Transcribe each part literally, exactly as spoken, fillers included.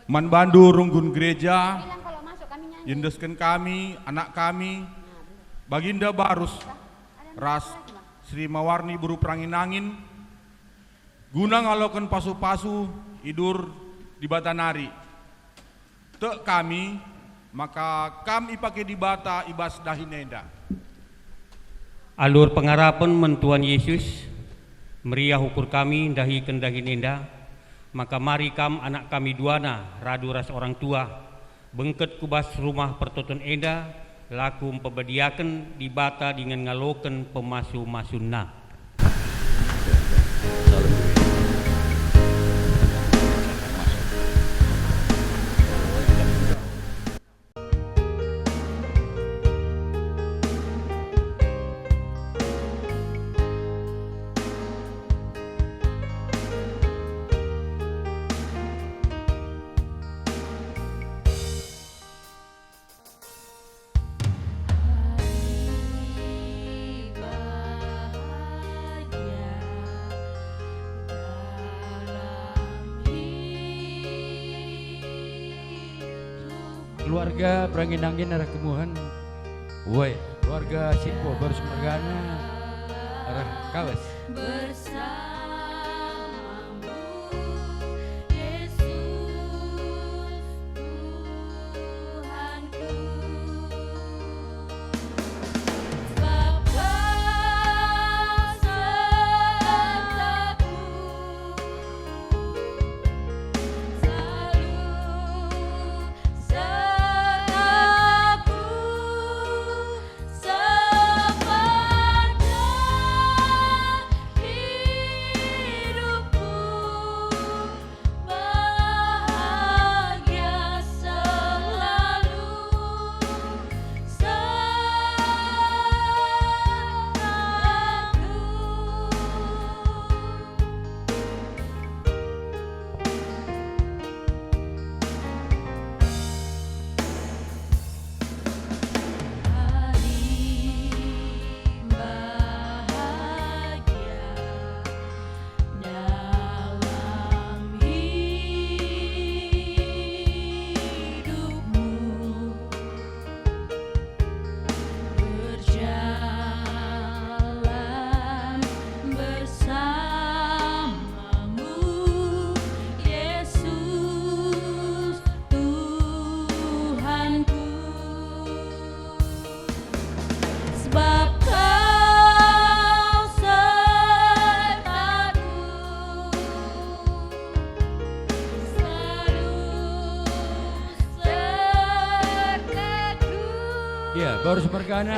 Man bandu runggun gereja, iendesken kami, anak kami, Baginda Barus, ras Sri Mawarni Beru Perangin-angin, guna ngaloken pasu-pasu idur Dibata nari. Tek kami maka kam ipake Dibata i bas dahin enda. Alu erpengarapen man Tuhan Yesus, meriah ukur kami ndahiken dahin enda, maka mari kam anak kami duana radu ras orang tua, bengket ku bas rumah pertoton enda, laku mpebadiaken Dibata dingen ngaloken pemasu-masunNa. Keluarga Perangin-angin arah kemuhen. Woi, keluarga Sipo Barus mergana arah Kawes. Bersamamu, Yesus Tuhanku. Sebab Kau sertaku, selalu sertaku sepanjang hidupku. Bahagia selalu sertaku. Hari bahagia dalam hidupmu, berjalan bersamamu, Yesus Tuhanku. Sebab Kau sertaku, selalu sertaku. Ya, Barus mergana.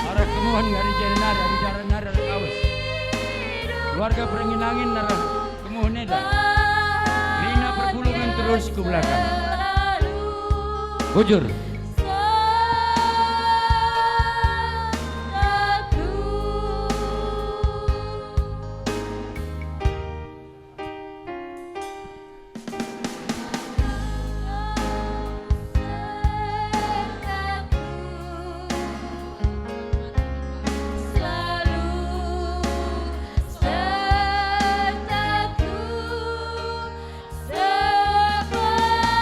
Arah kemuhen, ari jari nari, ari jari nari, arah Kawes. Keluarga Perangin-angin arah kemuhen enda. Kerina perpulungen terus ku belakang. Bujur.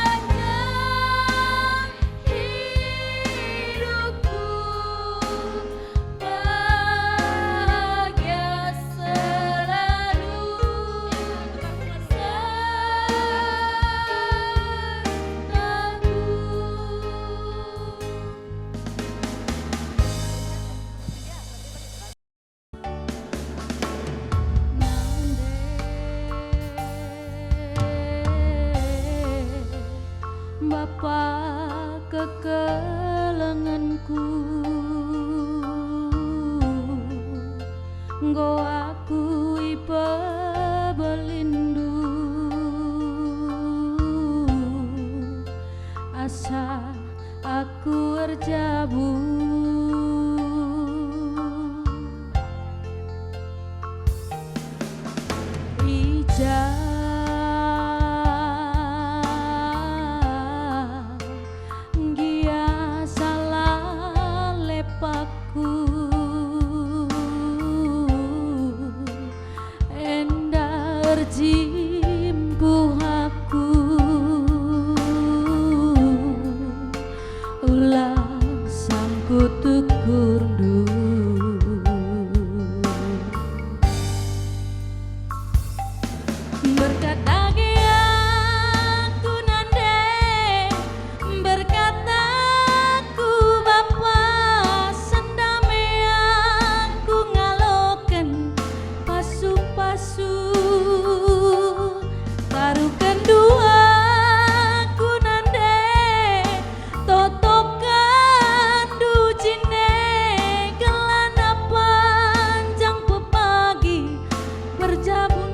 Sepanjang hidupku, bahagia selalu sertaku. Nande, Bapa kekelengenku, enggo aku ipebelindu asa aku erjabu. I ja gia salah lepakku, enda erjimpuh aku. Kat dage aku nande, berkat aku Bapa, senda me aku ngaloken pasu-pasu. Taruhken dua aku nande, totoken dujine, gelana panjang pepagi perjabunku.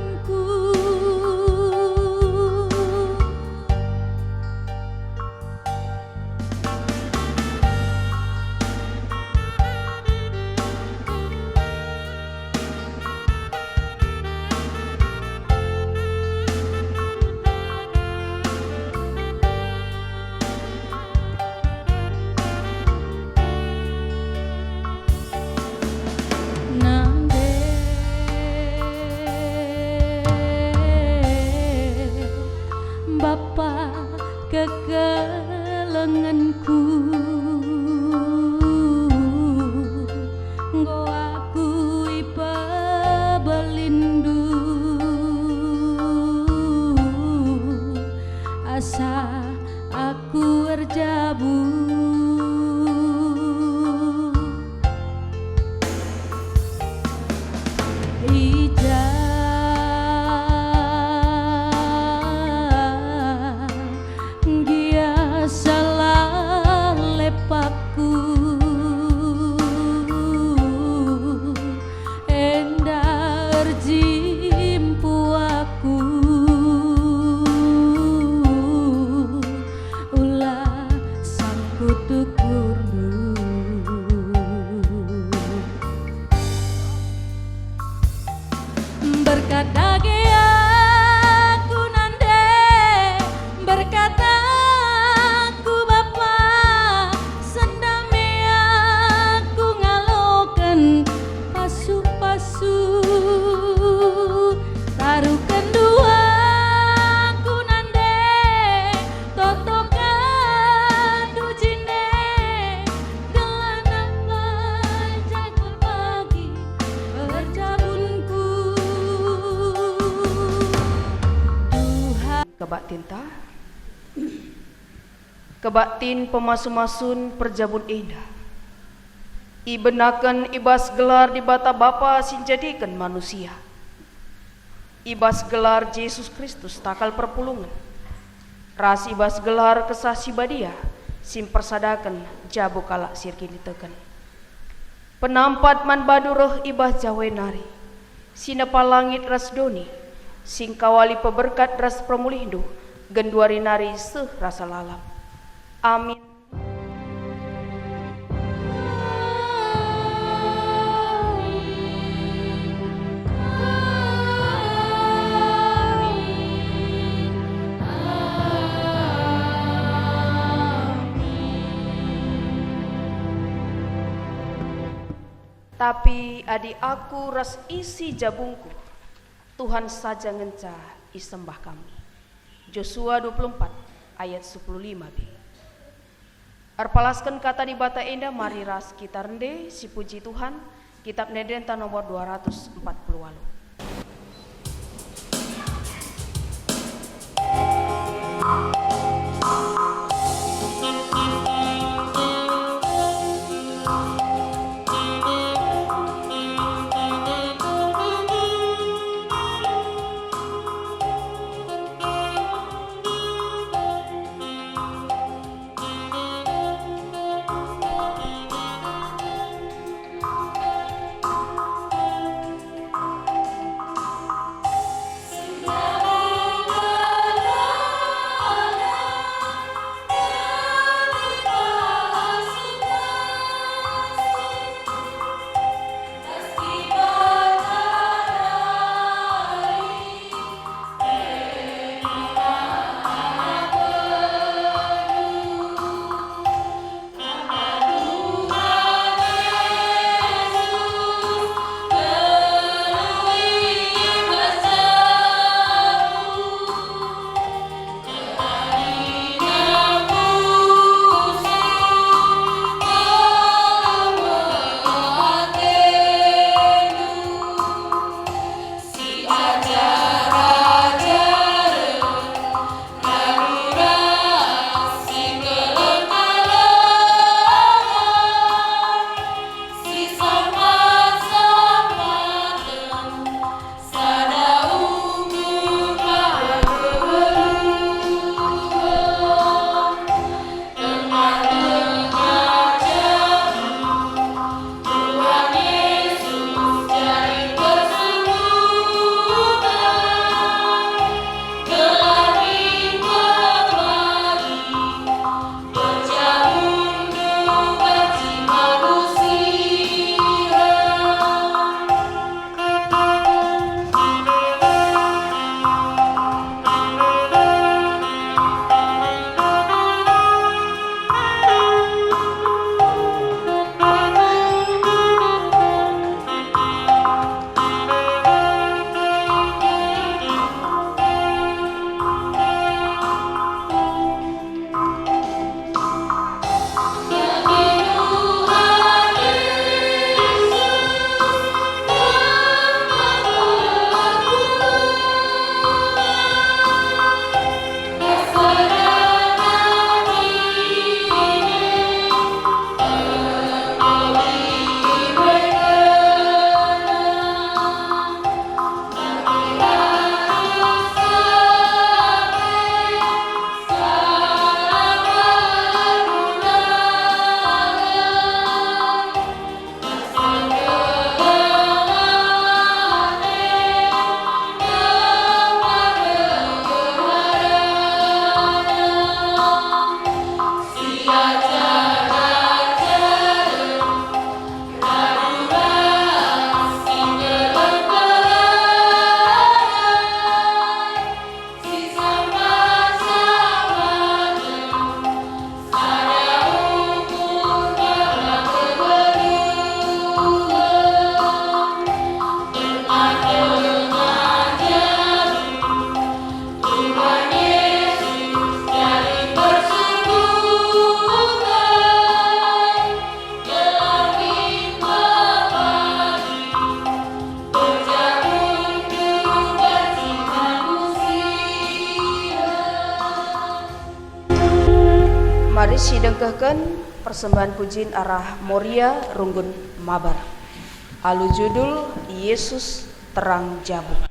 Nande, Bapa kekelengenku, enggo aku ipebelindu, asa aku erjabu. I ja gia salah lepakku, enda erjimpuh aku, ula sangkut ukurndu. Berkat dage aku nande, berkat aku Bapa, senda me aku ngaloken pasu-pasu. Taruhken dua aku nande, totoken dujine, gelana panjang pepagi perjabunku. Tuhan. Kebaktinta, kebaktin pemasu-masun perjabun enda ibenaken i bas gelar Dibata Bapa si njadiken manusia, i bas gelar Jesus Kristus takal perpulungen, ras i bas gelar Kesah Si Badia si mpersadaken jabu kalak si erkiniteken. Penampat man bandu reh i bas Jawa nari, si nepa langit ras doni, si engkawali peberkat ras permulihndu, genduari nari seh rasa lalap. Amin. Tapi adi aku ras isi jabungku, Tuhan saja ngenca isembah kami. Josua dua puluh empat ayat sepuluh lima b. Erpalasken kata Dibata enda mari ras kita rende sipuji Tuhan, Kitab Ende-endenta nomor dua ratus empat puluh waluh. Sidengkehken persembahen pujin arah Moria Runggun Mabar alu judul Yesus Terang Jabu.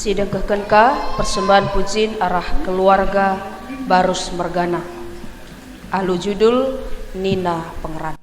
Sidengkehken ka persembahen pujin arah keluarga Barus Mergana alu judul Nina Pengeran.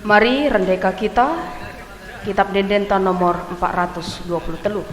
Mari rendeka kita, Kitab Ende-endenta nomor empat ratus dua puluh telu.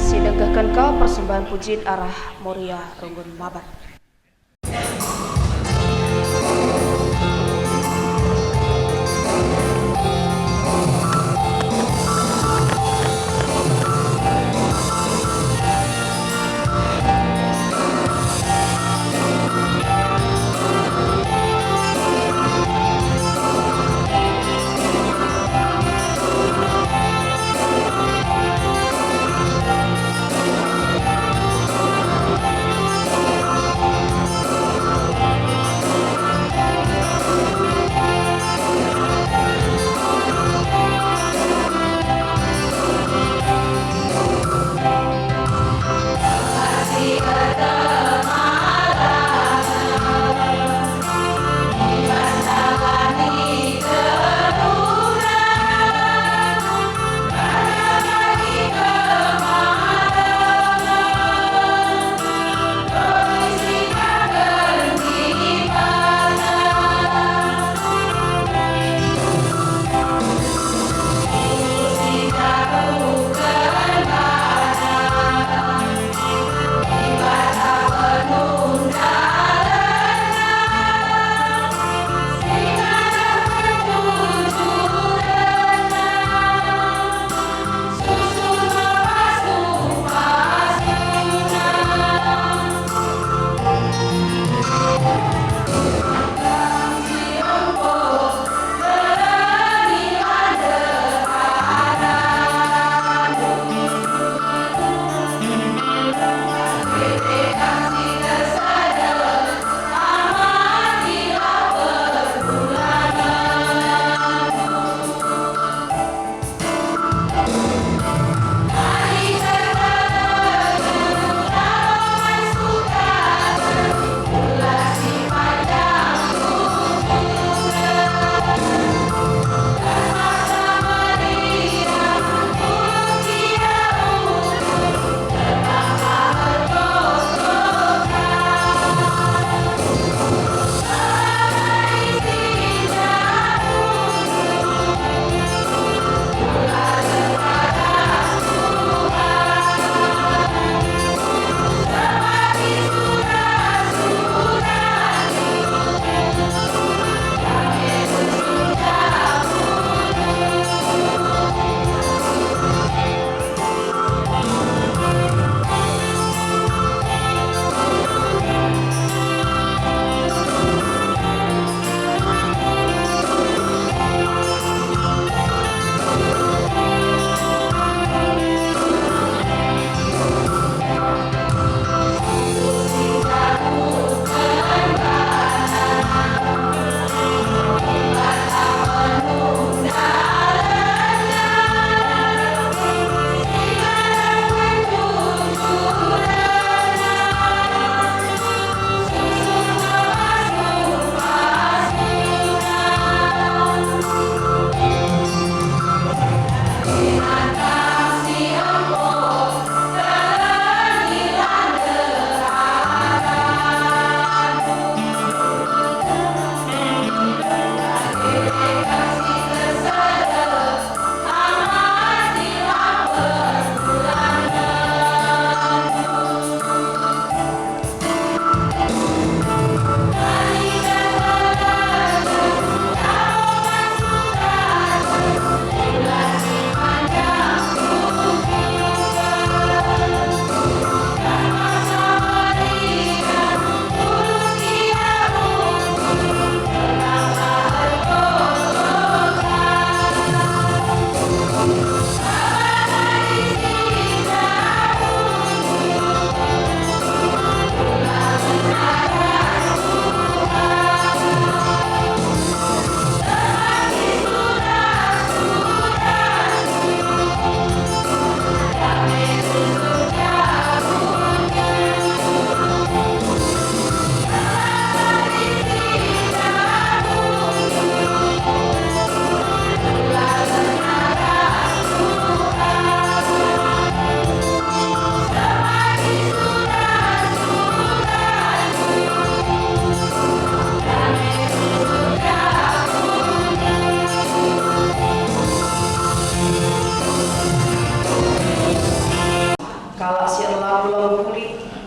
Sidenggehken ka persembahen pujin arah Moria Runggun Mabat.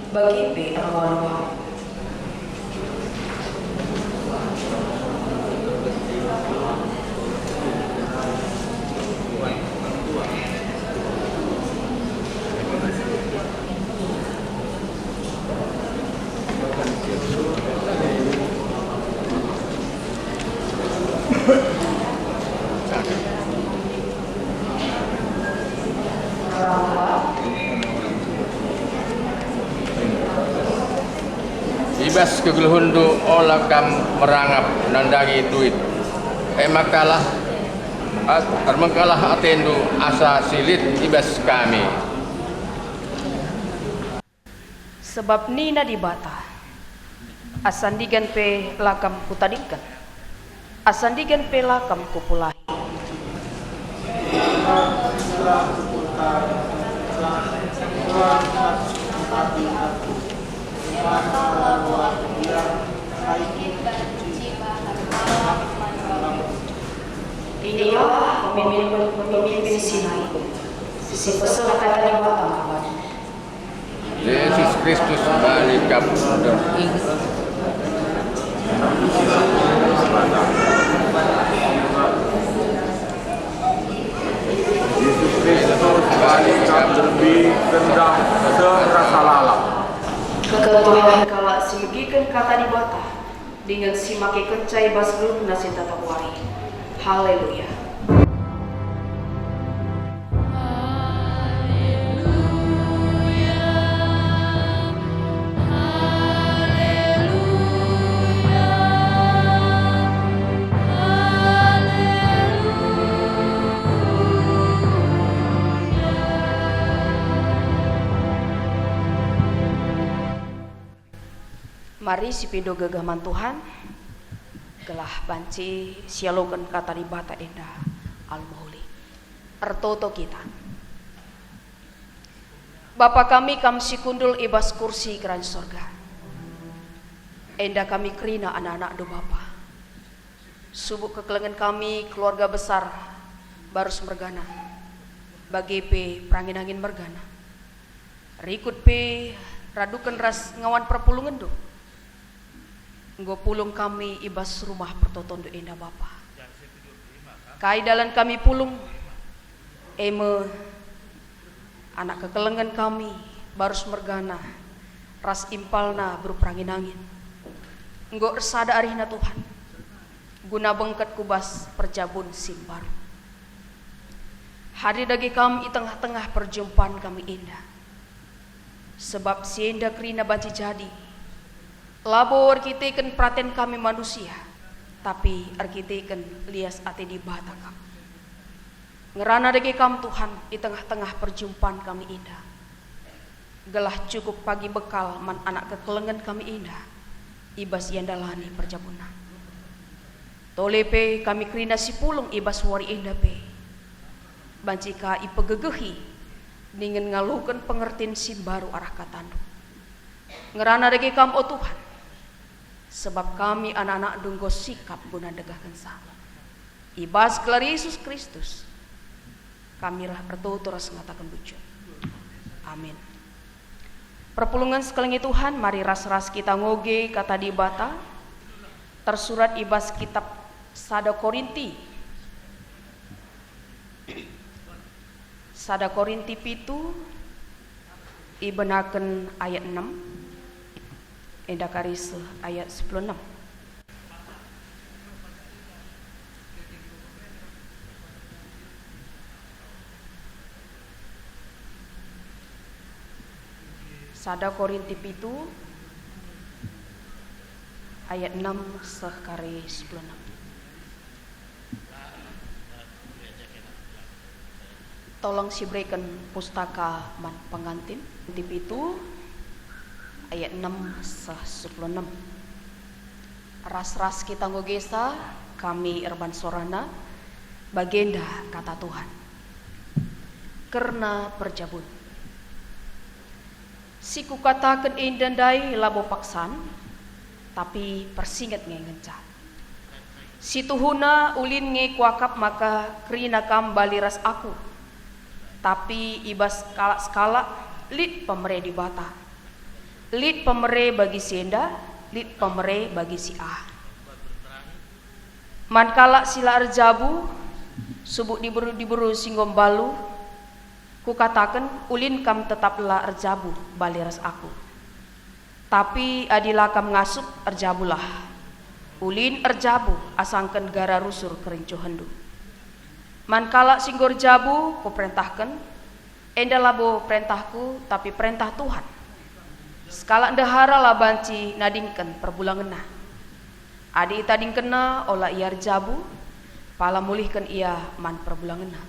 Bagi pe erua-rua. I bas kegeluhenndu ola kam merangap nandangi duit, e makalah at-, ermengkalah atendu asa si lit i bas kami. Sebab nina Dibata, "Asa ndigan pe la kam kutadingken, asa ndigan pe la kam kupulahi." Inilah pemimpin-pemimpin si naik, si peseh kata Dibata man bana. Jesus Kristus bali kam. Jesus Kristus bali kam lebih kendah seh rasa lalap. Ketuhen kalak si megiken kata Dibata. Dingen si makekenca i bas geluhna si tetap wari. Haleluya. Mari sipindo gegeh man Tuhan, gelah banci sialoken kata Dibata enda alu mehuli. Ertoto kita. Bapa kami, Kam si kundul i bas kursi Kerajaan Sorga. Enda kami kerina anak-anakNdu, Bapa. Subuk kekelengen kami, keluarga besar Barus mergana, bage pe perangin-angin mergana. Rikut pe raduken ras ngawan perpulungenNdu. Enggo pulung kami i bas rumah pertotonNdu enda, Bapa. Kai dalan kami pulung, e me anak kekelengen kami, Barus mergana, ras impalna beru perangin-angin. Enggo ersada arihna Tuhan, guna bengket ku bas perjabun si mbaru. Hadir dage Kam i tengah-tengah perjumpan kami enda. Sebab si enda kerina banci jadi, labo erkiteken peraten kami manusia, tapi erkiteken lias ate Dibata Kam. Ngerana dage Kam, Tuhan, i tengah-tengah perjumpan kami enda, gelah cukup pagi bekal man anak kekelengen kami enda i bas ia ndalani perjabunna. Tole pe kami kerina si pulung i bas wari enda pe banci ka ipegegehi dingen ngaloken pengertin si mbaru arah kataNdu. Ngerana dage Kam, o Tuhan, sebab kami anak-anakNdu enggo sikap guna ndegehkenca. I bas gelar Yesus Kristus, kami reh ertoto ras ngataken bujur. Amin. Perpulungen si kelengi Tuhan, mari ras-ras kita ngoge kata Dibata tersurat i bas kitab sada Korinti. Sada Korinti pitu, ibenaken ayat enem, enda kari seh ayat sepuluh enem. Sada Korinti pitu, ayat enem seh kari sepuluh enem. Tolong sibereken pustaka man pengantin. Korinti pitu ayat enem seh sepuluh enem. Ras-ras kita ngogesa, kami erban sorana, bagenda kata Tuhan. Kerna perjabun. Si kukataken enda ndai labo paksan, tapi persinget nge ngenca. Si tuhuna ulin nge kuakap maka kerina kam bali ras aku, tapi i bas kalak sekalak lit pemere Dibata. Lit pemere bagi si enda, lit pemere bagi si ah. Man kalak si la erjabu, subuk diberu-diberu si enggo mbalu, kukataken, ulin kam tetap la erjabu bali ras aku. Tapi adi la kam ngasup, erjabulah. Ulin erjabu asangken gara rusur kerincuhenndu. Man kalak si enggo erjabu, kuperentahken, enda labo perentahku, tapi perentah Tuhan. Sekalak ndehara la banci nadingken perbulangenna. Adi itadingkenna ola ia erjabu, pala mulihken ia man perbulangenna.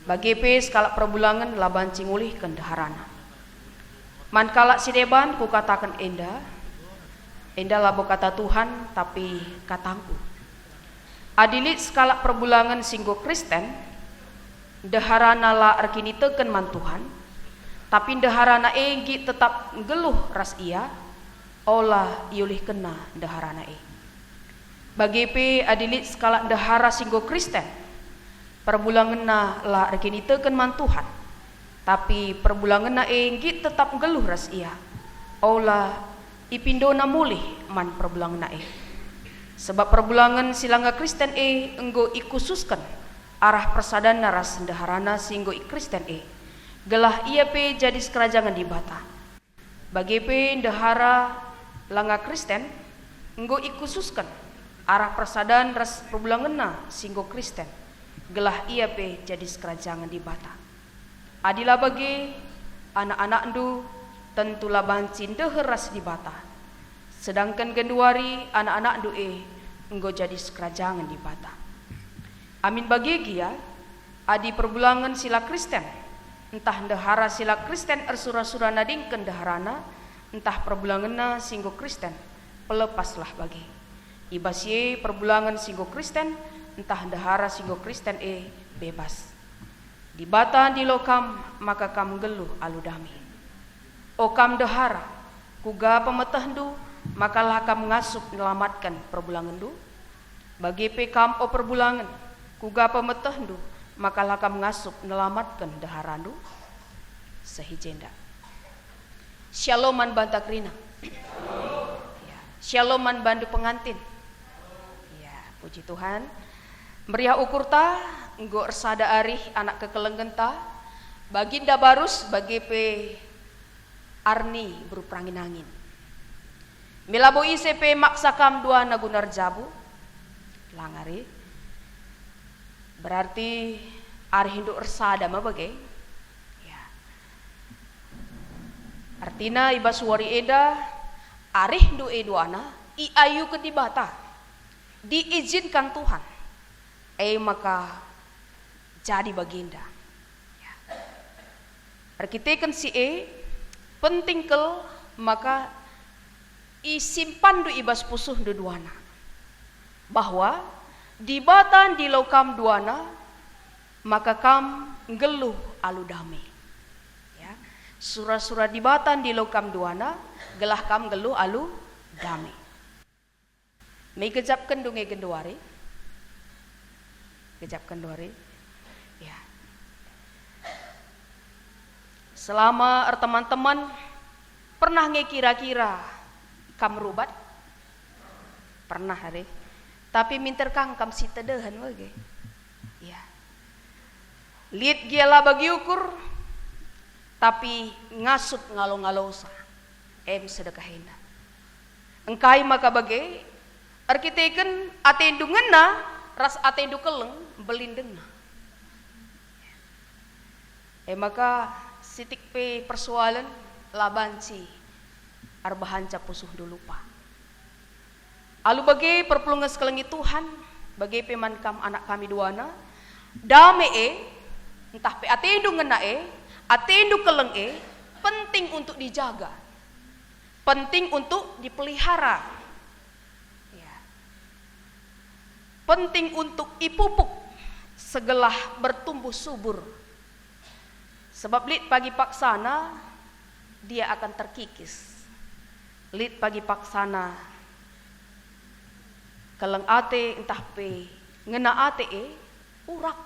Bage pe sekalak perbulangen la banci ngulihken ndeharana. Man kalak si deban kukataken enda, enda labo kata Tuhan, tapi katangku. Adi lit sekalak perbulangen si enggo Kristen, ndeharana la erkiniteken man Tuhan, tapi ndeharana e nggit tetap nggeluh ras ia, ola iulihkenna ndeharana e. Bage pe adi lit sekalak ndehara si enggo Kristen, perbulangenna la erkiniteken man Tuhan, tapi perbulangenna e nggit tetap nggeluh ras ia, ola ipindona mulih man perbulangenna e. Sebab perbulangen si langa Kristen e enggo ikhususken arah persadanna ras ndeharana si enggo Kristen e, gelah ia pe jadi sikerajangen Dibata. Bage pe ndehara langa Kristen enggo ikhususken arah persadan ras perbulangenna si enggo Kristen, gelah ia pe jadi sikerajangen Dibata. Adi la bage, anak-anakndu tentu la banci ndeher ras Dibata, sedangken genduari anak-anakndu e enggo jadi sikerajangen Dibata. Amin bage gia, adi perbulangen si la Kristen, ntah ndehara si la Kristen ersura-sura nadingken ndeharana, ntah perbulangenna si enggo Kristen, pelepaslah bage. I bas si e perbulangen si enggo Kristen, ntah ndehara si enggo Kristen e bebas. Dibata ndilo kam maka kam nggeluh alu dame. O kam ndehara, kuga pemetehndu maka la kam ngasup nelamatken perbulangenndu? Bage pe kam, o perbulangen, kuga pemetehndu maka la kam ngasup nelamatken ndeharandu? Seh i jenda. Shalom man banta kerina. Ya. Shalom man bandu pengantin. Ya, puji Tuhan. Meriah ukurta, enggo ersada arih anak kekelenggenta, Baginda Barus, bage pe Arni beru Perangin-angin. Me labo ise pe maksa kam duana guna erjabu? Lang ari. Berarti arihndu ersada me bage? Ya. Artina i bas wari enda, arihndu e duana iayuken Dibata, diizinkan Tuhan, e maka jadi bagenda. Ya. Erkiteken si e, penting kal maka isimpanndu i bas pusuhndu duana, bahwa Dibata ndilo kam duana, maka kam nggeluh alu dame. Ya. Sura-sura Dibata ndilo kam duana, gelah kam nggeluh alu dame. Me igejapkenndu nge genduari? Gejapkenndu ari? Ya. Selama erteman-teman, pernah nge kira-kira kam rubat? Pernah ari. Tapi minter kang kam sitedehen bage. Ya. Lit gia la bagi ukur, tapi ngasup ngalo-ngalosa. Em sedekah enda. Engkai maka bage? Erkiteken atendu ngena ras atendu keleng mbelin denga. E maka sitik pe persoalen la banci erbahanca pusuhndu lupa. Alu bage perpulungen sekelengi Tuhan, bage pe man kam anak kami duana, dame e, ntah pe atendu ngena e, atendu keleng e, penting untuk dijaga, penting untuk dipelihara. Ya. Penting untuk ipupuk segelah bertumbuh subur. Sebab lit pagi paksana dia akan terkikis. Lit pagi paksana keleng ate ntah pe ngena ate e urak.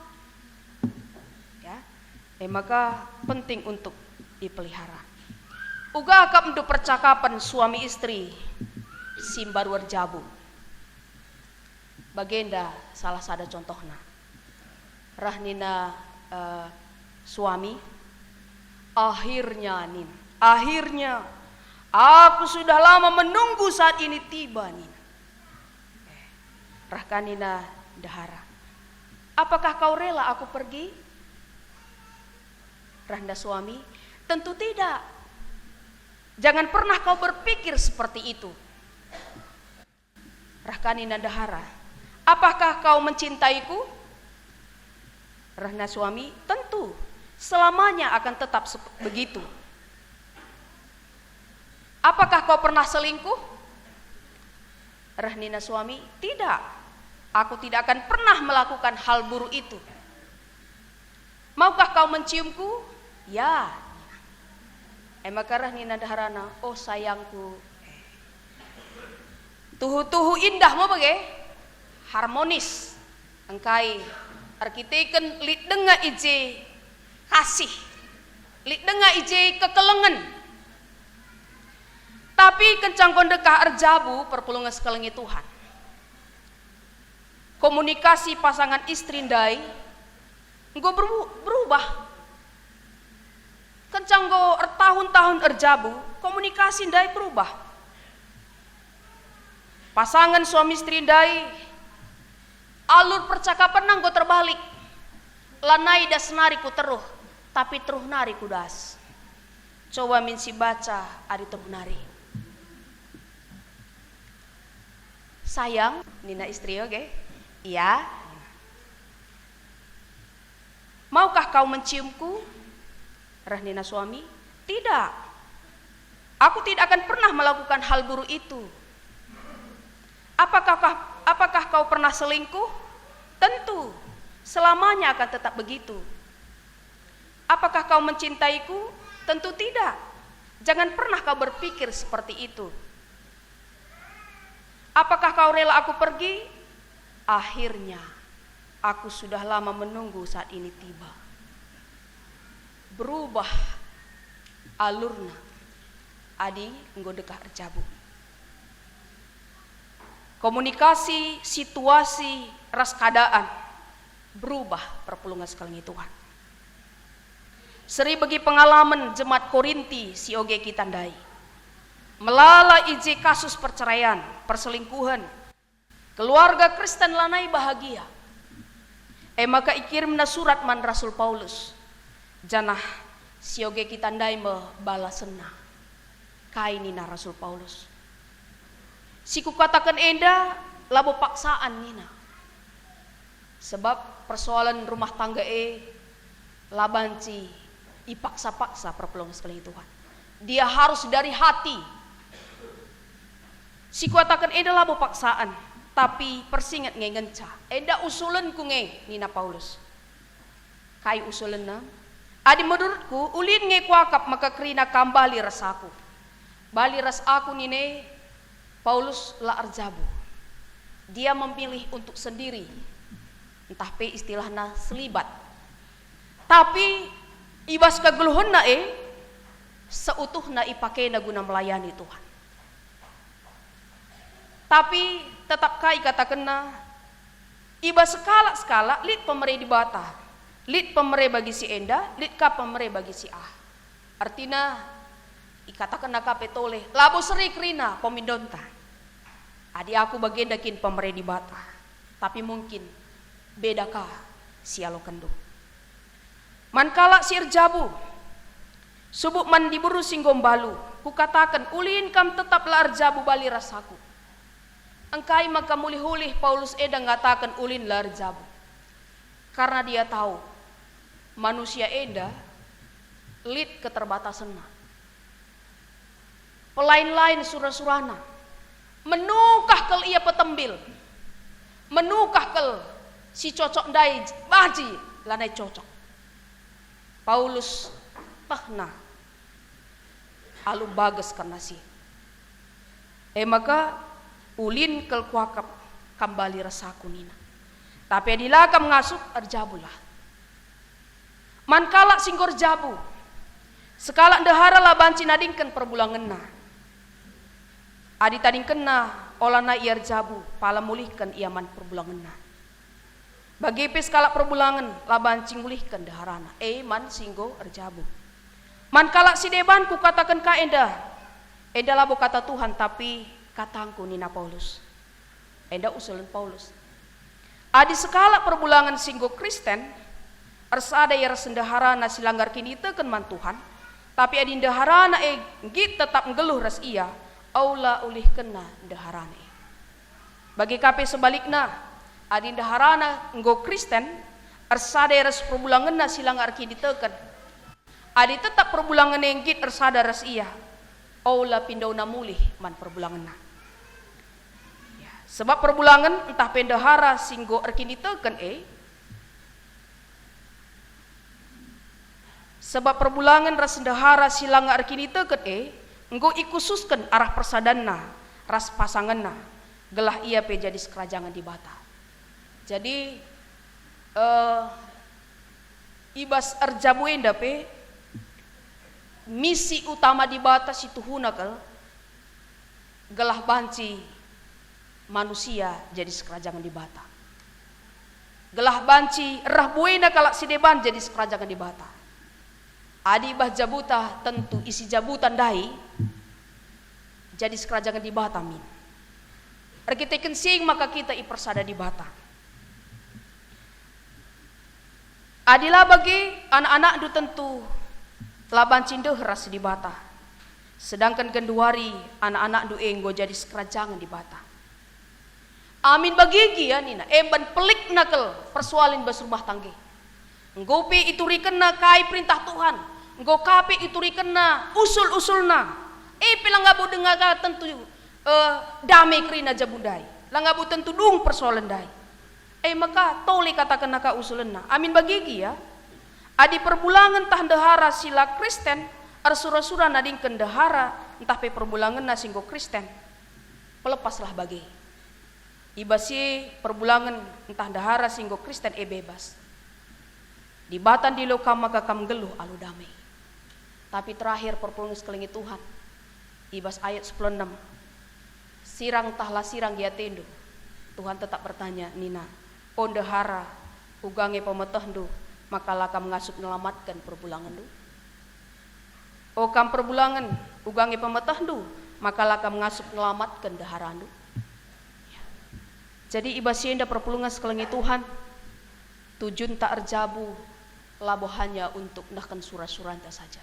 Ya. E maka penting untuk dipelihara. Uga akapndu percakapen suami istri si mbaru erjabu. Bagenda salah sada contohna. Reh nina, eh, suami, "Akhirnya," nina, "akhirnya aku sudah lama menunggu saat ini tiba," nina. Eh, reh ka nina ndehara, "Apakah kau rela aku pergi?" Reh nina suami, "Tentu tidak. Jangan pernah kau berpikir seperti itu." Reh ka nina ndehara, "Apakah kau mencintaiku?" Reh nina suami, "Tentu, selamanya akan tetap sep-, begitu." "Apakah kau pernah selingkuh?" Reh nina suami, "Tidak, aku tidak akan pernah melakukan hal buruk itu." "Maukah kau menciumku?" "Ya." E maka reh nina ndeharana, "Oh sayangku." Tuhu-tuhu indah me bage, harmonis. Engkai erkiteken lit denga i je kasih, lit denga i je kekelengen. Tapi kenca enggo ndekah erjabu, perpulungen si kelengi Tuhan, komunikasi pasangan istri ndai enggo beru-, berubah. Kenca enggo ertahun-tahun erjabu, komunikasi ndai berubah. Pasangan suami istri ndai, alur percakapenna enggo terbalik. Lanai das nari ku teruh, tapi teruh nari ku das. Coba min sibaca adi teruh nari. "Sayang," nina istri, oke? "Iya." "Maukah kau menciumku?" Reh nina suami, "Tidak. Aku tidak akan pernah melakukan hal buruk itu." "Apakah, apakah kau pernah selingkuh?" "Tentu. Selamanya akan tetap begitu." "Apakah kau mencintaiku?" "Tentu tidak. Jangan pernah kau berpikir seperti itu." "Apakah kau rela aku pergi?" "Akhirnya, aku sudah lama menunggu saat ini tiba." Berubah alurna adi enggo dekah erjabu. Komunikasi, situasi, ras keadaan berubah, perpulungen si kelengi Tuhan. Seri begi pengalamen jemaat Korinti si oge kita ndai. Melala i je kasus perceraian, perselingkuhen. Keluarga Kristen lanai bahagia. E maka ikirimna surat man Rasul Paulus, janah si oge kita ndai me balasenna. Kai nina Rasul Paulus? "Si kukataken enda labo paksaan," nina. Sebab persoalan rumah tangga e la banci ipaksa-paksa, perpulungen si kelengi Tuhan. Dia harus dari hati. "Si kuataken enda labo paksaan, tapi persinget nge ngenca. Enda usulenku nge," nina Paulus. Kai usulenna? "Adi menurutku, ulin nge kuakap maka kerina kam bali ras aku." Bali ras aku nina e, Paulus la erjabu. Dia memilih untuk sendiri, ntah pe istilahna selibat. Tapi i bas kegeluhenna e, seutuhna ipakena guna melayani Tuhan. Tapi tetap ka ikatakenna, i bas sekalak-sekalak lit pemere Dibata, lit pemere bagi si enda, lit ka pemere bagi si ah. Ertina, ikatakenna ka pe tole, labo seri kerina pemindonta. Adi aku bagenda kin pemere Dibata, tapi mungkin beda ka si ialokenndu. Man kalak si erjabu, subuk man diberu si enggo mbalu, kukataken, ulin kam tetap la erjabu bali ras aku. Engkai maka mulih-ulih Paulus enda ngataken ulin la erjabu? Karena dia tahu manusia enda lit keterbatasenna. Pelain-lain sura-surana. Menukah kal ia petembil. Menukah kal si cocok ndai baji lanai cocok. Paulus tehna alu bages kerna si. E maka, ulin kal kuakap kam bali ras aku nina. Tapi adi la kam ngasup, erjabulah. Man kalak si enggo erjabu, Sekalak ndehara la banci nadingken perbulangenna. Adi tadingkenna, olanai ia erjabu, pala mulihken ia man perbulangenna. Bage pe sekalak perbulangen la banci ngulihken ndeharana, e man si enggo erjabu. Man kalak si deban kukataken ka enda, enda labo kata Tuhan, tapi katangku, nina Paulus. Enda usulen Paulus. Adi sekalak perbulangen si enggo Kristen, ersada ia ras ndeharana si langa erkiniteken man Tuhan, tapi adi ndeharana e nggit tetap nggeluh ras ia, aula ulihkenna ndeharana e. Bage ka pe sebalikna, adi ndeharana enggo Kristen, ersada ia ras perbulangenna si langa erkiniteken, adi tetap perbulangen e nggit ersada ras ia, ola pindona mulih man perbulangenna. Ya, sebab perbulangen ntah pe ndehara si enggo erkiniteken e, sebab perbulangen ras ndehara si langa erkiniteken e enggo ikususken arah persadanna ras pasangenna, gelah ia pe jadi sikerajangen Dibata. Jadi, eh, i bas erjabu enda pe, misi utama Dibata si tuhuna kal, gelah banci manusia jadi sikerajangen Dibata. Gelah banci reh buena kalak si deban jadi sikerajangen Dibata. Adi i bas jabuta, tentu isi jabuta ndai jadi sikerajangen Dibata min. Erkiteken si e maka kita ipersada Dibata. Adi la bage, anak-anakndu tentu la banci ndeh ras Dibata, sedangken genduari anak-anakndu e enggo jadi sikerajangen Dibata. Amin bage gia nina, emban pelikna kal persoalen bas rumah tangga. Enggo pe iturikenna kai perintah Tuhan, enggo ka pe iturikenna usul-usulna. E pe la ngabo denga ka tentu, eh, dame kerina jabu ndai, la ngabo tentu dung persoalen ndai. E maka tole katakenna ka usulenna. Amin bage gia, adi perbulangen ntah ndehara si la Kristen ersura-sura nadingken ndehara ntah pe perbulangenna si enggo Kristen, pelepaslah bage. I bas si e perbulangen ntah ndehara si enggo Kristen e bebas. Dibata ndilo kam maka kam nggeluh alu dame. Tapi terakhir perpulungen sekelengi Tuhan, i bas ayat sepuluh enem, sirang tah la sirang gia atendu? Tuhan tetap bertanya nina, "O ndehara, uga nge pemetehndu maka la kam ngasup nelamatken perbulangenndu? O kam perbulangen, uga nge pemetehndu maka la kam ngasup nelamatken ndeharandu?" Jadi i bas si enda perpulungen sekelengi Tuhan, tujunta erjabu labo hanya untuk nehken sura-suranta saja.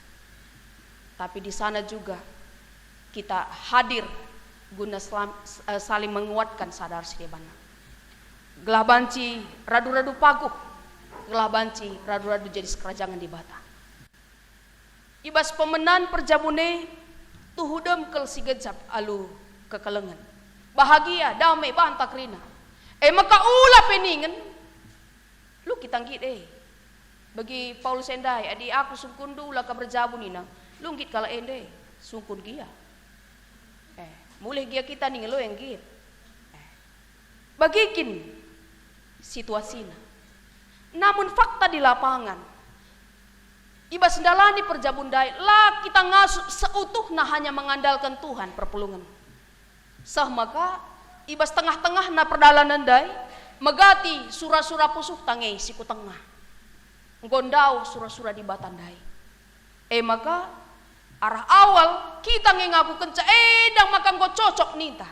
Tapi di sana juga kita hadir guna selam-, eh, saling menguatkan sada ras si debanna. Gelah banci radu-radu paguh, gelah banci radu-radu jadi sikerajangen Dibata. I bas pemenan perjabun e, tuhu dem kal si gejap alu kekelengen. Bahagia, dame, banta kerina. E maka ula pe ningen, "Lu kita nggit e." Bagi Paulus e ndai, "Adi aku sungkunndu la kam erjabu," nina, "lu nggit kalak enda e, sungkun gia." Eh, mulih gia kita ningen, "Lu e nggit." Eh, bage kin situasina. Namun fakta di lapangan, i bas ndalani perjabun ndai, la kita ngasup seutuhna hanya mengandalken Tuhan perpulungen. Seh maka, i bas tengah-tengahna perdalanen ndai, megati sura-sura pusuhta nge si ku tengah. Enggo ndauh sura-sura Dibata ndai. E maka, arah awal kita nge ngakukenca, "Eh, ndang maka enggo cocok," ninta.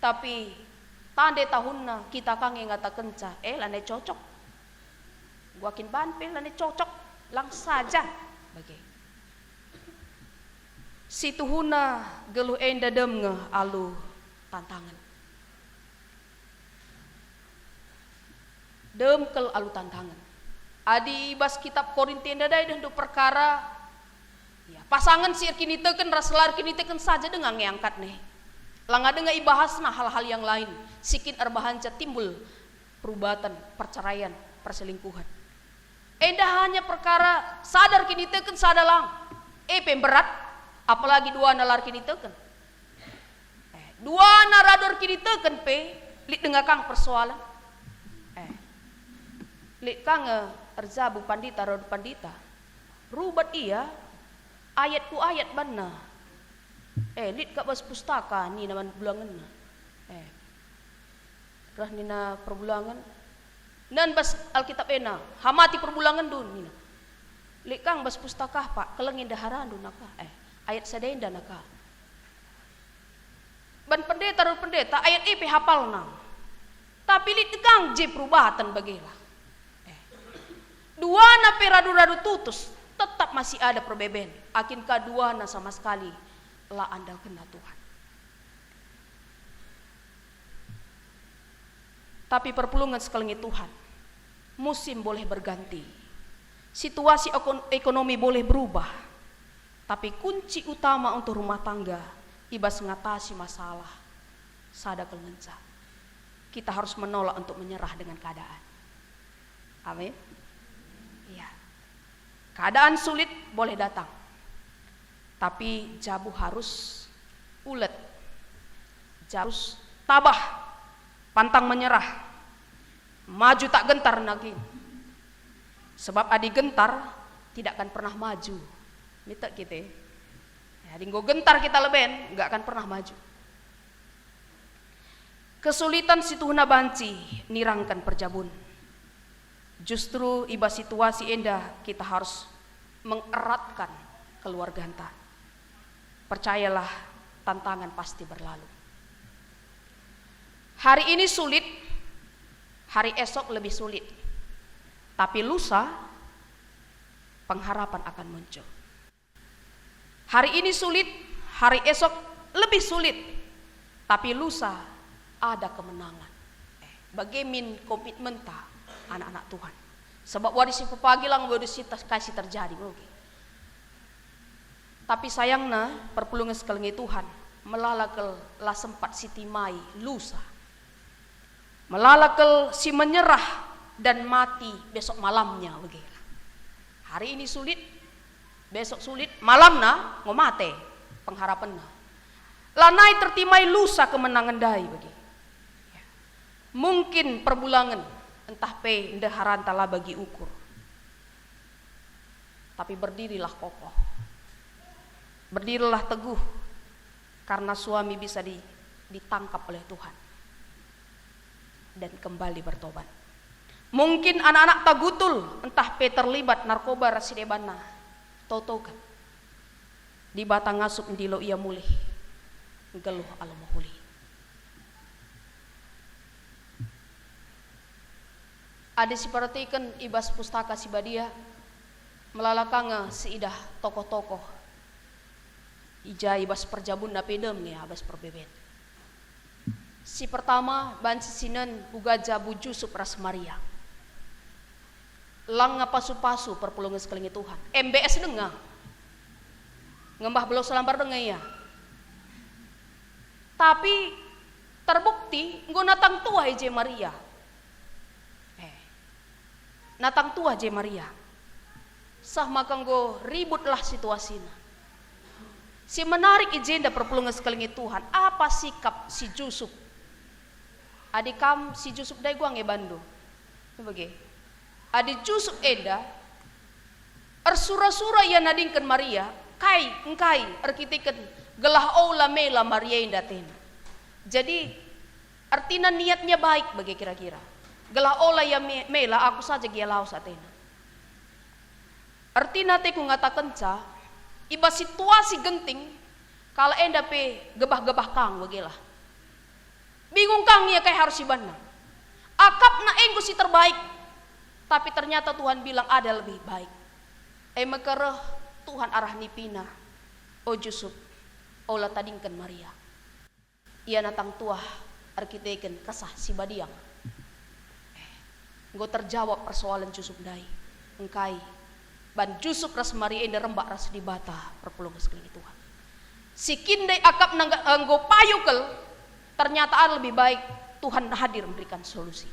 Tapi tande tahunna kita ka nge ngatakenca, "Eh, lanai cocok. Enggo kin ban pe lanai cocok, lang saja." Bage. Si tuhuna geluh enda dem nge alu tantangen. Dem kal alu tantangen. Adi i bas kitab Korinti enda ndai dehndu perkara, ya, pasangen si erkiniteken ras la erkiniteken saja denga nge angkatna e. Langa denga ibahasna hal-hal yang lain si kin erbahanca timbul perubaten, perceraian, perselingkuhan. Enda hanya perkara sada erkiniteken sada lang. E pe mberat, apalagi duana la erkiniteken. Eh, duana radu erkiniteken pe, lit denga kang persoalen. Eh, lit kang, eh, erjabu pandita radu pandita. Rubat ia, Ayat ku ayat banna. Eh, lit kap bas pustaka, nina man bulangenna. Eh, reh nina perbulangen. Nen bas Alkitab ena, hamati perbulangenndu, nina. Lit kang bas pustaka, Pak, keleng enda harandu naka. Eh, ayat sada enda naka. Ban pendeta radu pendeta, ayat e pe hapalna. Tapi lit kang je perubaten bagela. Eh. Duana pe radu-radu tutus, tetap masih ada perbeben. Akinka duana sama sekali la andalkenna Tuhan. Tapi perpulungen sekelengi Tuhan, musim boleh berganti, situasi ekon-, ekonomi boleh berubah, tapi kunci utama untuk rumah tangga i bas ngatasi masalah sada kal ngenca. Kita harus menolak untuk menyerah dengan keadaan. Amin. Ya. Keadaan sulit boleh datang, tapi jabu harus ulet. Jabu harus tabah, pantang menyerah. Maju tak gentar nagin. Sebab adi gentar, tidak akan pernah maju. Minter kita. Ya, adi enggo gentar kita leben, nggak akan pernah maju. Kesulitan si tuhuna banci nirangken perjabun. Justru i bas situasi enda kita harus mengeratkan keluarganta. Percayalah, tantangan pasti berlalu. Hari ini sulit, hari esok lebih sulit. Tapi lusa, pengharapan akan muncul. Hari ini sulit, hari esok lebih sulit, tapi lusa ada kemenangan. Eh, bage min komitmenta anak-anak Tuhan. Sebab wari si pepagi lang wari si ter-, kai si terjadi, oke. Tapi sayangna, perpulungen sekelengi Tuhan, melala kal la sempat sitimai lusa. Melala kal si menyerah dan mati besok malamnya, bage. Hari ini sulit, besok sulit, malamna enggo mate pengharapenna. Lanai tertimai lusa kemenangen ndai, bage. Mungkin perbulangen, ntah pe ndeharanta la bagi ukur. Tapi berdirilah kokoh. Berdirilah teguh, karena suami bisa di-, ditangkap oleh Tuhan dan kembali bertobat. Mungkin anak-anak tagutul, ntah pe terlibat narkoba ras si debanna. Totoken. Dibata ngasup ndilo ia mulih, nggeluh alu mehuli. Adi siperhatiken i bas Pustaka Si Badia, melala ka nge siidah tokoh-tokoh i ja i bas perjabunna pe dem nge i bas perbeben. Si pertama, banci sinen uga jabu Jusup ras Maria. Langa pasu-pasu perpulungen sekelengi Tuhan. M B S denga. Ngembah belau selambar denga ia. Tapi terbukti enggo natang tuah i je Maria. Eh, natang tuah je Maria. Seh maka enggo ributlah situasina. Si menarik i jenda perpulungen sekelengi Tuhan, apa sikap si Jusup? Adi kam si Jusup ndai guang e bandu. Bage. Adi Jusup enda, ersura-sura ia nadingken Maria, kai, engkai, erkiteken gelah ola mela Maria enda atena. Jadi, ertina niatnya baik bage kira-kira. Gelah ola ia me-, mela, aku saja gia lawes atena. Ertina ateku ngatakenca, i bas situasi genting, kalak enda pe gebah-gebah kang bagelah. Bingung kang ia kai harus ibanna. Akapna enggo si terbaik, tapi ternyata Tuhan bilang ada lebih baik. E maka reh Tuhan arah nipina, "O Jusup, ola tadingken Maria. Ia natang tuah erkiteken Kesah Si Badia." Eh, enggo terjawab persoalen Jusup ndai. Engkai, ban Jusup ras Maria enda rembak ras Dibata perpulungen sekelengi Tuhan. Si kin ndai akapna enggo, enggo payo kal, ternyata ada lebih baik, Tuhan hadir memberikan solusi.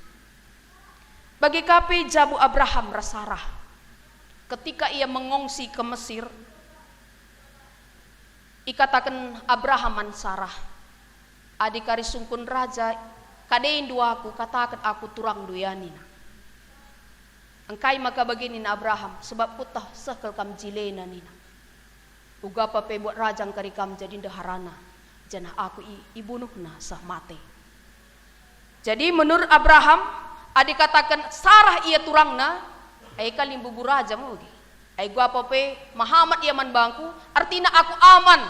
Bage ka pe jabu Abraham ras Sarah. Ketika ia mengungsi ke Mesir, ikataken Abraham man Sarah, "Adi kari sungkun raja, kadendu aku, kataken aku turangndu ia," nina. "Engkai maka bage?" nina Abraham, "sebab kueteh seh kal kam jilena," nina. Uga pe buat raja engkari kam jadi ndeharana, janah aku i-, ibunuhna seh mate. Jadi menurut Abraham, adi kataken Sarah ia turangna, e ka limbubu raja me ugi. Ai uga pe mehamat ia man bangku, artina aku aman.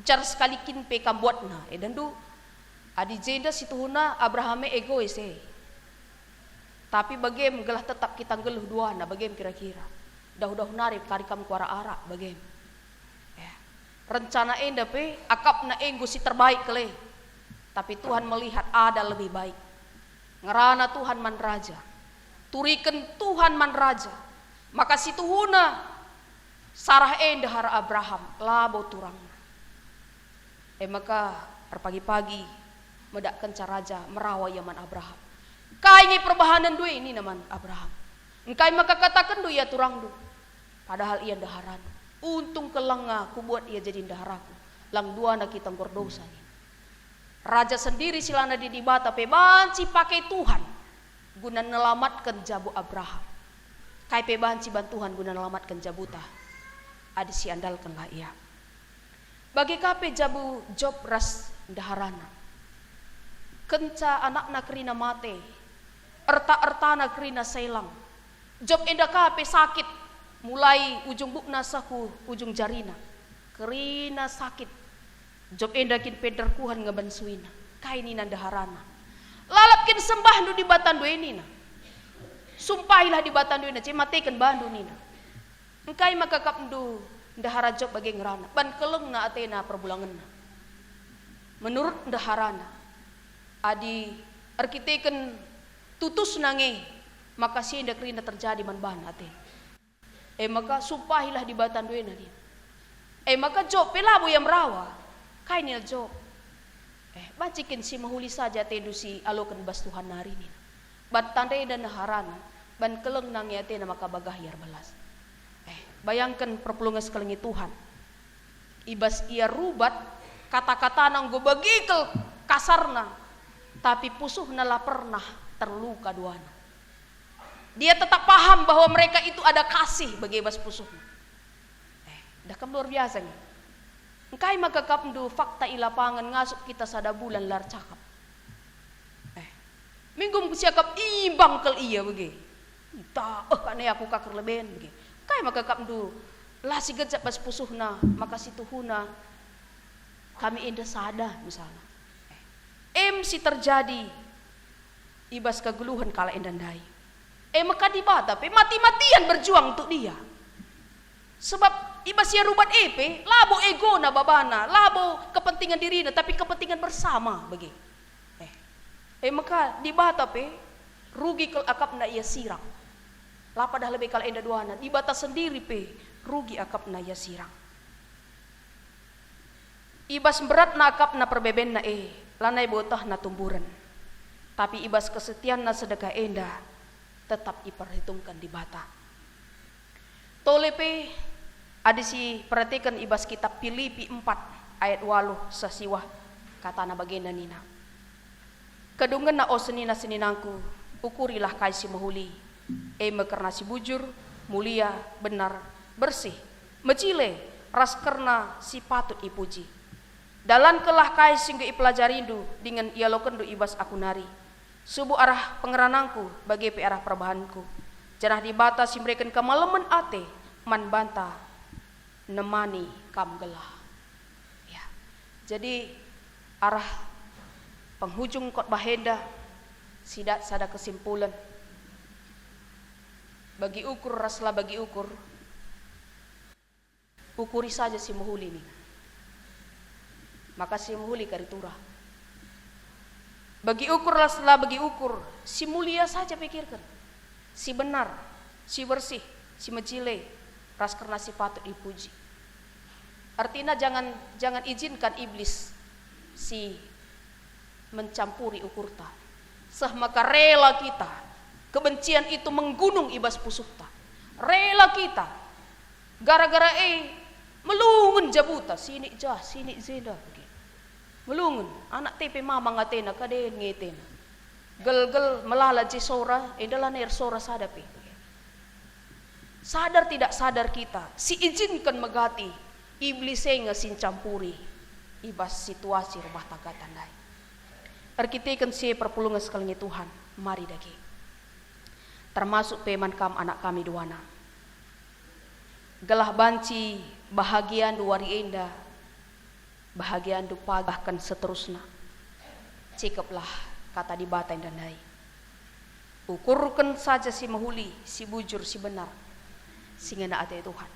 Ncar sekali kin pe kam buatna, edandu. Adi jenda situhuna Abraham e egois e. Tapi bagem gelah tetap kita nggeluh duana, bagem kira-kira. Dahu-dahu nari kari kam kuarak-arak, bagem. Ya. Rencana enda pe akapna enggo si terbaik kal e. Tapi Tuhan melihat ada lebih baik. Ngerana Tuhan man raja. Turiken Tuhan man raja. Maka situhuna Sarah e ndehara Abraham, labo turangna. E maka erpagi-pagi medakkenca raja merawa ia man Abraham. Kai nge perbahanenndu e, nina man Abraham. Engkai maka katakenndu ia turangndu, padahal ia ndeharana. Untung kal langa kubuat ia jadi ndeharaku, lang duana kita enggo erdosa, nina. Raja sendiri si lanai Dibata pe banci pake Tuhan guna nelamatken jabu Abraham. Kai pe banci ban Tuhan guna nelamatken jabuta, adi siandalkenlah ia. Bage ka pe jabu Job ras ndeharana. Kenca anakna kerina mate, erta-ertana kerina selang. Job enda ka pe sakit, mulai ujung bukna seh ku ujung jarina. Kerina sakit. Job enda kin pe nderkuhen ngemben suina. Kai nina ndeharana? Lalap kin sembahndu dibatandu e, nina. Sumpahilah dibatandu enda, ce mateken bandu, nina. Engkai maka akapndu ndehara Job bage ngerana, ban kelengna atena perbulangenna? Menurut ndeharana, adi erkiteken tutusna nge, maka si enda kerina terjadi man bana atena. E maka sumpahilah dibatandu enda, nina. E maka Job pe labo ia merawa. Kai nina Job? Eh, banci kin si mehuli saja atendu si aloken bas Tuhan nari, nina. Ban tanda enda ndeharana, ban kelengna nge atena maka bagah ia erbelas. Eh, bayangken perpulungen si kelengi Tuhan. I bas ia rubat, kata-katana enggo bage kal kasarna, tapi pusuhna la pernah terluka duana. Dia tetap paham bahwa mereka itu ada kasih bage bas pusuhna. Eh, dah kam luar biasa nge. Engkai maka akapndu fakta i lapangan ngasup kita sada bulan la ercakap? Eh, minggu siakap imbang kal ia bage. Ntah, eh, kane aku ka kerleben bage. Engkai maka akapndu la sigejap bas pusuhna, maka situhuna kami enda sada, misalna. Eh, em si terjadi i bas kegeluhen kalak enda ndai. E maka Dibata pe mati-matian berjuang untuk dia. Sebab i bas ia rubat e pe, labo egona babana, labo kepentingan dirina, tapi kepentingan bersama bage. Eh. E maka Dibata pe rugi kal akapna ia sirang. La padah lebe kalak enda duana, Dibata sendiri pe rugi akapna ia sirang. I bas mberatna akapna perbebenna e, lanai botehna tumburen. Tapi i bas kesetianna sedekah enda tetap iperhitungken Dibata. Tole pe, adi siperatiken i bas kitab Pilipi empat ayat waluh seh siwah, katana bagenda nina, "Kedungenna, o senina-seninangku, ukurilah kai si mehuli, e me kerna si bujur, mulia, benar, bersih, mejile, ras kerna si patut ipuji. Dalankenlah kai si enggo ipelajarindu dingen ialokenndu i bas aku nari. Subuk arah pengeranangku, bage pe arah perbahanenku. Janah Dibata si mereken kemalemen ate man banta nemani kam gelah." Ya. Jadi, arah penghujung khotbah enda, sidat sada kesimpulen. Bagi ukur ras la bagi ukur, ukuri saja si mehuli, nina. Maka si mehuli kari turah. Bagi ukur ras la bagi ukur, si mulia saja pikirken. Si benar, si bersih, si mejile, ras kerna si patut dipuji. Artina jangan, jangan ijinkan iblis si mencampuri ukurta. Seh maka rela kita, kebencian itu menggunung i bas pusuhta. Rela kita, gara-gara e, melungen jabuta, sinik jah, sinik jenda, bage. Melungen, anak te pe mamang atena, kaden nge atena. Gelgel melala je sora, enda lanai ersora sada pe. Sadar tidak sadar kita, si ijinken megati, Iblis e nge si ncampuri i bas situasi rumah tanggata ndai. Erkiteken si e perpulungen sekalak nge Tuhan, mari dage. Termasuk pe man kam anak kami duana. Gelah banci bahagiandu wari enda, bahagiandu pagi bahkan seterusna. Sikeplah kata Dibata enda ndai. Ukurken saja si mehuli, si bujur, si benar, si ngena ate Tuhan.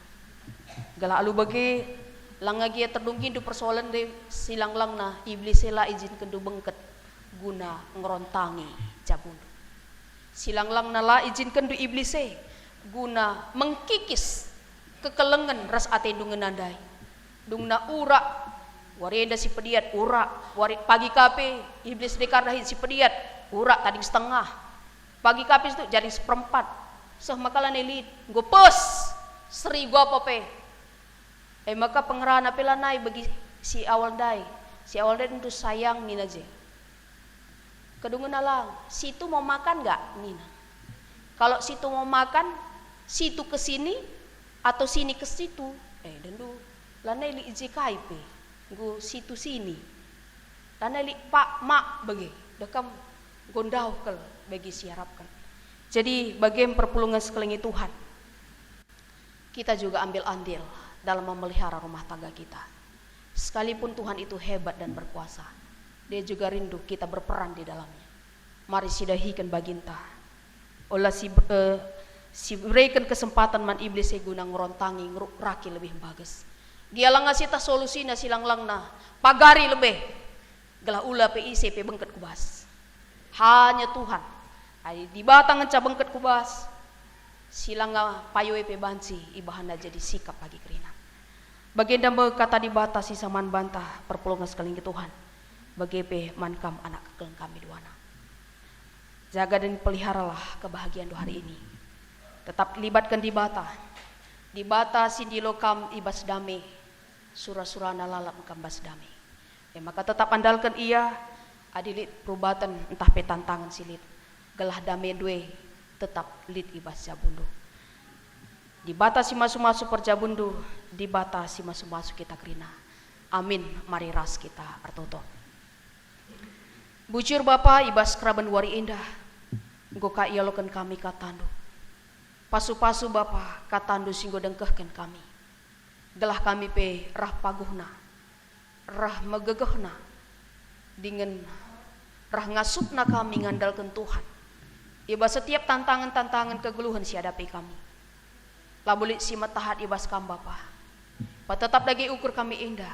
Gelah alu bage, langa gia terdunggindu persoalen ndai, silang-langna Iblis e la ijinkenndu bengket guna ngerontangi jabundu. Silang-langna la ijinkenndu Iblis e guna mengkikis kekelengen ras atendu ngena ndai. Dungna urak, wari enda si pediat urak, wari pagi ka pe Iblis ndekar dahin si pediat, urak tading setengah. Pagi ka pe situ jadi seperempat. Seh maka lanai lit, enggo pes, serigu apa pe. E maka pengerana pe lanai bagi si awal ndai. Si awal ndai tentu sayang nina je. Kedungenna lang, situ mau makan nggak? Nina. Kalau situ mau makan, situ ke sini, atau sini ke situ? Eh, dendu, lanai lit i je kai pe, enggo situ sini. Lanai lit pak mak bage, dekam enggo ndauh kal bagi si arapken. Jadi, bage me perpulungen sekalak nge Tuhan. Kita juga ambil andil dalam memelihara rumah tangga kita. Sekalipun Tuhan itu hebat dan berkuasa, Dia juga rindu kita berperan di dalamnya. Mari sidahiken baginta. Ola si, eh, sibereken kesempatan man Iblis e guna ngerontangi ngeruk raki lebih bages. Gia langa sitah solusina silang-langna, pagari lebe. Gelah ula pe ise pe bengket ku bas. Hanya Tuhan. Adi Dibata ngenca bengket ku bas, si langa payo e pe banci ibahanna jadi sikap bagi kerina. Bagenda me kata Dibata si saman banta perpulungen sekalak nge Tuhan, bage pe man kam anak kekelengen kami duana. Jaga dan peliharalah kebahagiaanndu hari ini. Tetap libatken Dibata. Dibata si ndilo kam i bas dame, sura-surana lalap kam bas dame. E maka tetap andalken Ia, adi lit perubaten ntah pe tantangen si lit, gelah damendu e tetap lit i bas jabundu. Dibata si masu-masu perjabunndu, Dibata si masu-masu kita kerina. Amin. Mari ras kita ertoto. Bujur Bapa, i bas keraben wari enda, enggo ka ialoken kami katandu. Pasu-pasu Bapa, katandu si enggo dengkehken kami. Gelah kami pe rah paguhna, reh megegehna, dingen reh ngasupna kami ngandalken Tuhan i bas setiap tantangen-tantangen kegeluhen si iadapi kami. Labo lit si metahat i bas Kam, Bapa. Petetap dage ukur kami enda,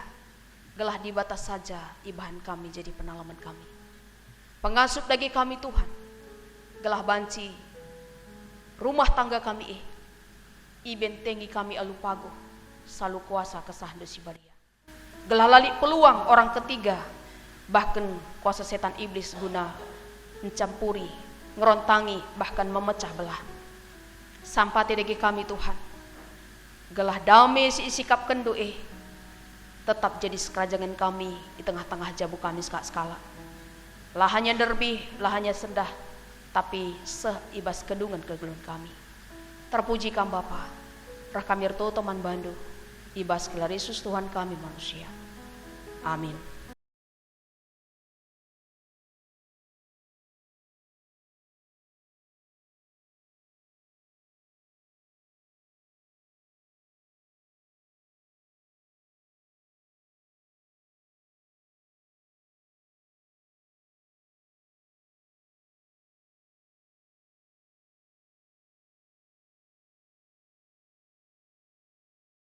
gelah Dibata saja ibahan kami jadi penalemen kami. Pengasup dage kami, Tuhan, gelah banci rumah tangga kami e ibentengi kami alu paguh, salu kuasa KesahNdu si badia. Gelah la lit peluang orang ketiga, bahken kuasa setan iblis guna ncampuri, ngerontangi, bahkan memecah belah. Sampati dage kami, Tuhan, gelah dame si isikapkenNdu e tetap jadi sekerajangen kami i tengah-tengah jabu kami sekalak-sekalak. La hanya nderbih, la hanya sendah, tapi seh i bas kedungen kegeluhen kami. Terpuji Kam, Bapa, reh kami ertoto man baNdu, i bas gelar Yesus Tuhan kami manusia. Amin.